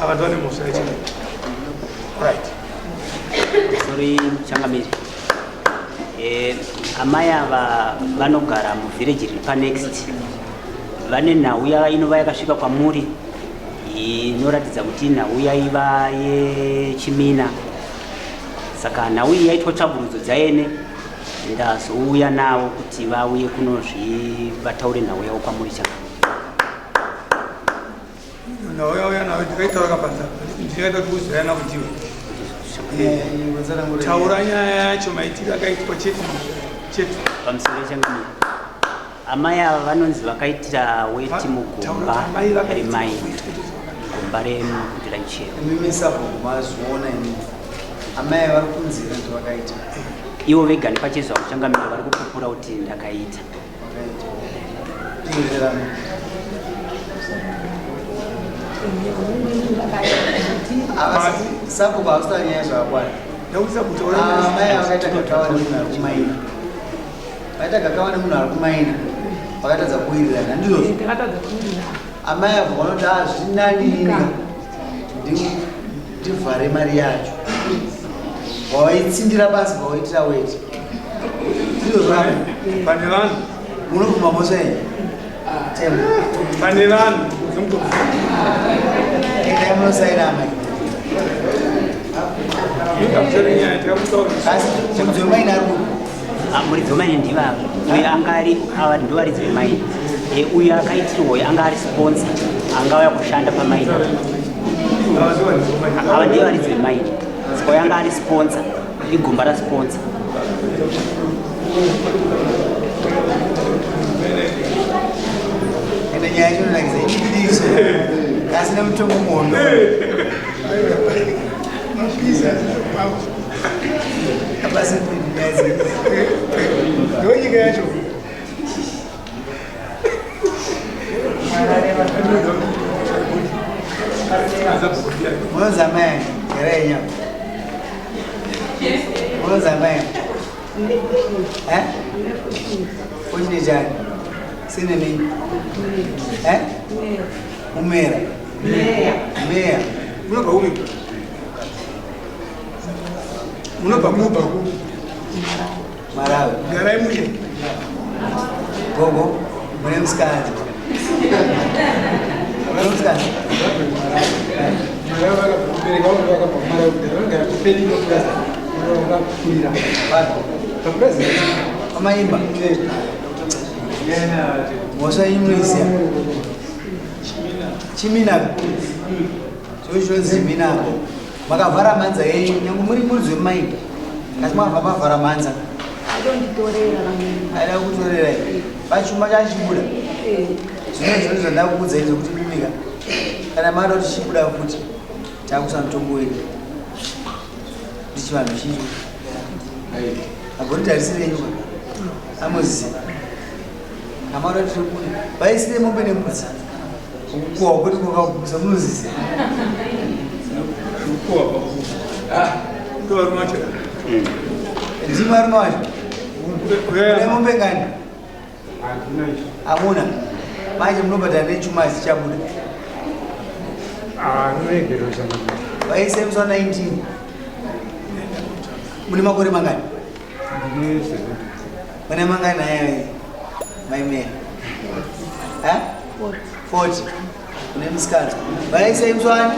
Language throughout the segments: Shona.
Ava ndovane mhosva yacho. Right. Sorry, changamire. Amai ava vanogara muvhireji riri panext. Vane nhau inova yakasvika kwamuri inoratidza kuti nhau yaiva yechimina. Saka nhau iyi yaitwa tsvagurudzo dzaene, ndazouya navo kuti vauye kunozvi vataure nhau yavo kwamuri changamire. Nhau yauya nayo ndikaitaura kapanza, ndikaita kuti uzoya navo ndiwe. Taura nyaya yacho maitiro akaitwa chete chete. Pamusoro changamire. Amai ava vanonzi vakaitira weti mugomba remaini, gomba remudhiraichero. Imimi sabhuku mazviona imi. Amai vari kunzira kuti vakaita. Ivo vega nepachezvo changamire vari kupupura kuti ndakaita. Vakaita. Tinzira. Sabhuku hausitaura nyaya zvakakwana. Amai vakaita gakava nemunhu ari kumaina. Vaita gakava nemunhu ari kumaina. Vakatadza kuwirirana, ndizvozvo? Takatadza kuwirirana. Amai avo vanoti hazvinani ndivhare mari yacho. Wawaitsindira basi wawaitira weti. Ndizvozvo? Pane vanhu. Munobvuma mhosva iyi? Tembo. Pane vanhu. Endai munosaina amai. Asi muridzi wemaini ari kupi? Muridzi wemaini ndivavo. Uyu anga ari ava ndivaridzi vemaini. Uyu akaitirwa uyu anga ari sponsor angauya kushanda pamaini. Ava ndivo varidzi vemaini. Saka uyu anga ari sponsor, igomba rasponsor. Ende nyaya yacho inonakidza idikidiki asi nemutongo muhondo. Abasi Ndonyika yacho. Munonzi amai garai nyama. Munonzi amai. Eh? Uchine chani? Sine nini? Eh? Mumera. Meya. Munobva kupi? Munobva kupi? Malawi. Garai mushe. Gogo, mune musikana. Mune musikana. Pamaimba. Mhosva iyi munoiziya? Chimina. Choo chinonzi chimina. Makavhara mhanza yenyu nyange muri muridzi wemaimba. Asi makabva mavhara mhanza. Adonditorera vamweni. Aida kutorera here? Pachuma chachibuda. Zvino izvozvo zvandakuudza izvo kuti mimika. Kana mada kuti chibuda futi takusa mutongo wedu. Kuti chivanhu chicho. Agoti tarisire yenyu. Amoziva. Amada kuti kuda. Vaisire mombe nembudzi. Kukuwa kuti kwakagusa munoziva. Kukuwa pakuwa. Ndo varume vacho. Ndimi varume vacho. Mune mombe ngani? Hamuna. Manje munobhadhara nechuma chichabuda. Vaise musi wa 19. Mune makore mangani? Mune mangani aya mai Meya? Eh? 40. Mune musikana. Vaise musi wa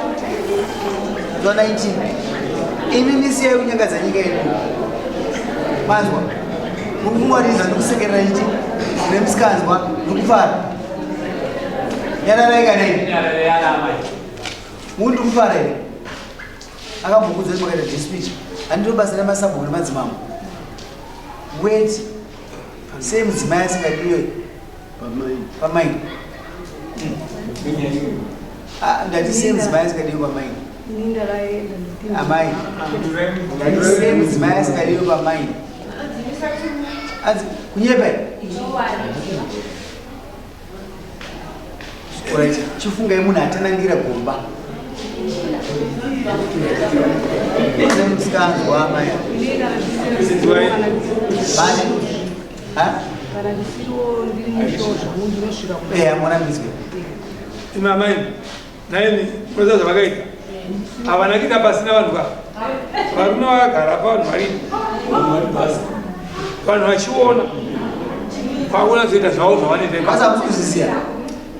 19. Imi misiyai kunyangadza nyika yedu. Manzwa? Mukungwariza ndikusekerera chiti mune musikanzwa ndikufara. Nyararai kana ini. Mundi kufara here? Akambokudza kuti makaita dispute. Handiro basa remasabhuku nemadzimambo. Wait. Sei mudzimai asingadiwe pamaini? Ah, ndati sei mudzimai asikadiwi pamaini? Ini ndakaenda ndati Amai, ndati sei mudzimai asikadiwi pamaini? Anzi kunyepa here? Alright, chifungai munhu atanangira gomba. Ane musikanzwa amai. Ini kana ndisiriwo kana ndisiriwo Vane? Ha? kana ndisiriwo ndiri mushow zvangu ndinosvika ku Eh, amona mizwe. Imi amai, naimi munoziva zvavakaita. Havana kuita pasina vanhu ka. Varume vakagara pa vanhu varipo. Vanhu vari pasi. Vanhu vachiona. Kwakuona kuzoita zvavo zvavanoita ipapo. Basa hamusi kuzviziya.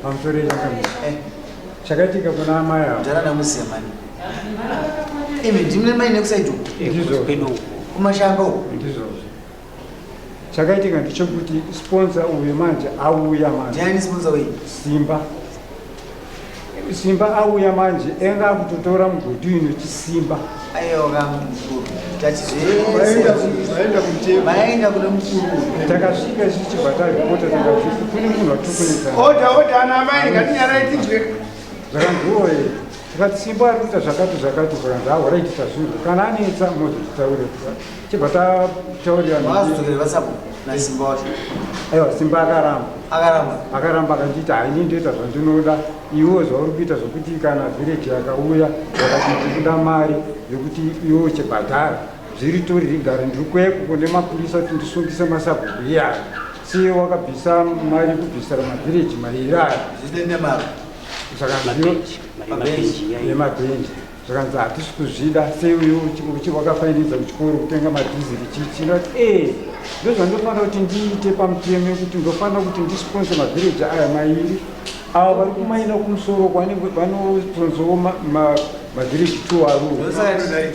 Pamusoro yechakamisa. Eh, Chakaitika kuna amai ava. mudhara ndamuziya mani. Imi ndimune mai nekusaidi uko. Ndizvo. Kwedu uku. Kumashanga uko. Ndizvozvo. Chakaitika ndechekuti sponsor uyu manje auya manje. Ndiani sponsor wenyu? Simba. Simba auya manje enga akutotora mugodhi uyu nechisimba. Aiwa kamukuru. Tati zvese. Vaenda kumutemo. Vaenda kune mukuru. Takasvika isu tichibva taripota tikati kune munhu atukunetsana. Order, order, ana amai, ngatinyarai tinzwe. Zvakanzi oye tikati Simba ari kuita zvakati zvakati zvakanzi ahoraiti tazvinzwa kana anetsa mozozvitaurira chibva tataurirana. Vakazodzokera vasapo naSimba wacho. Aiwa Simba akaramba. Akaramba. Akaramba akanditi haini ndoita zvandinoda iwewo zvauri kuita zvokuti kana village yakauya yakati ndikuda mari yekuti iwe uchibhadhara zviri tori rigare ndiri kweko kune mapurisa kuti ndisungise masabhuku iyaya siye wakabvisa mari kubvisira mavhireji mairi aya Zvidende mari. zvakanzi Mabhenji. yemabhenji zvakanzi hatisi kuzvida sei uyu wakafainidza kuchikoro kutenga madhiziri chichi ndati e ndozvandofanira kuti ndiite pamutemo yekuti ndofanira kuti ndisponse mavhireji aya mairi avo vari kumaina kumusoro kwanenge vanosponsowo mavhireji two aruo.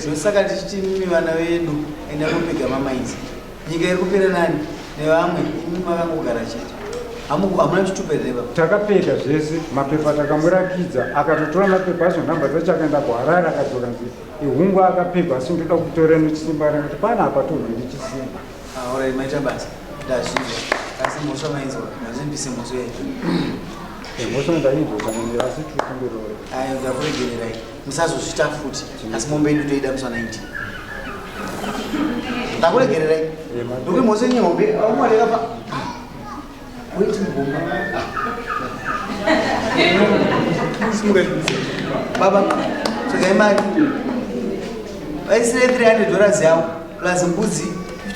Ndosaka tichiti imimi vana vedu enda kopega mamainzi. Nyika iri kupera nani nevamwe imi makangogara chete. Hamuna chitupa here baba? Takapeka zvese mapepa takamurakidza akatotora mapepa acho nhamba dzacho akaenda kuHarare akadzoka nzi ihungu akapegwa asi ndoda kutora nechisimba rakati pana hapatorwe nechisimba. Ah, alright, maita basa. Ndazvinzwa. Asi mhosva mainzwa. Hazvibvise mhosva yenyu. Mhosva ndainzwa changamira asi tikumbirore. Ayo ndakuregererai. Musazozvita futi. Asi mombe yedu toida musi wa 19. Ndakuregererai. Ndokuti mhosva yenyu hombe. Aumwari yakafa. Wait mugomba. Simuka. Baba, tsvagai mari. Vaisire 300 dollars yavo plus mbudzi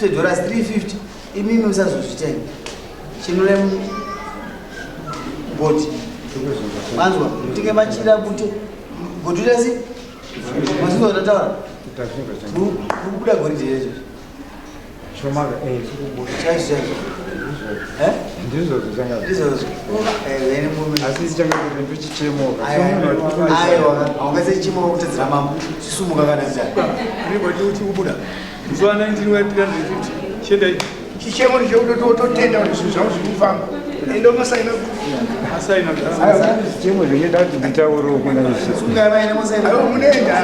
50 dollars 350. Imimi musazozvita imi. Chinure goti. Manzwa, tinge machira bute. Goti rasi? Masinzwa ndataura. Tazvinzwa changamira. Muri kubuda goridhe recho. Shomaka tikubuda. Chaizvo chaizvo. Eh? Ndizvozvo changamira. Ndizvozvo. Vene murume. Asi changamira ndochichemoka. Aiwa, haungaise chimo kutedzera mambo. Chisumuka kana njani. Anenge kuti kubuda. Musi wa 19 wa 350. Chiendai. Chichemo ndechekutotenda kuti zvinhu zvangu zviri kufamba. Ende unosaina Asaina. Zvichemo zvinoda kuti nditaurewo kuna izvi. Sungai vaine mosaina. Aiwa, munoenda.